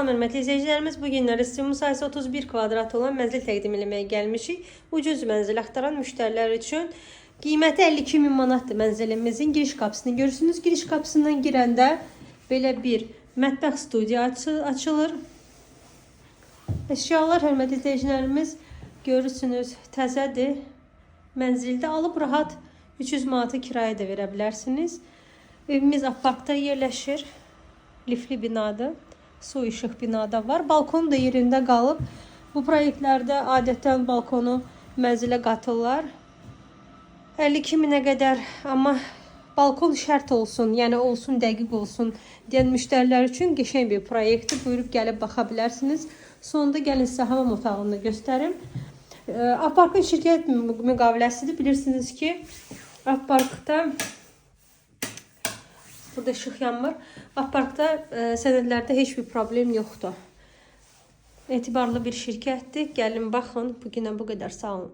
Salam hörmətli izləyicilərimiz. Bu günləri sizin sahəsi 31 kvadrat olan mənzil təqdim eləməyə gəlmişik. Ucuz mənzil axtaran müştərilər üçün qiyməti 52 min manatdır mənzilimizin. Giriş qapısını görürsünüz. Giriş qapısından girəndə belə bir mətbəx studiya açılır. Əşyalar, hörmətli izləyicilərimiz, görürsünüz, təzədir. Mənzildə alıb rahat 300 manata kirayə də verə bilərsiniz. Evimiz Aparkda yerləşir. Lifli binadır. Su işıq binada var. Balkon da yerində qalıb. Bu proyektlərdə adətən balkonu mənzilə qatırlar. 52 minə qədər, amma balkon şərt olsun, yəni olsun, dəqiq olsun deyən müştərilər üçün qəşəng bir proyektdir. Buyurub gəlib baxa bilərsiniz. Sonda gəlin sizə hamam otağını göstərim. Aparkın şirkət müqaviləsidir. Bilirsiniz ki, Aparkda burada işıq yanmır. Aparkda sənədlərdə heç bir problem yoxdur. Etibarlı bir şirkətdir. Gəlin baxın. Bu günə bu qədər. Sağ olun.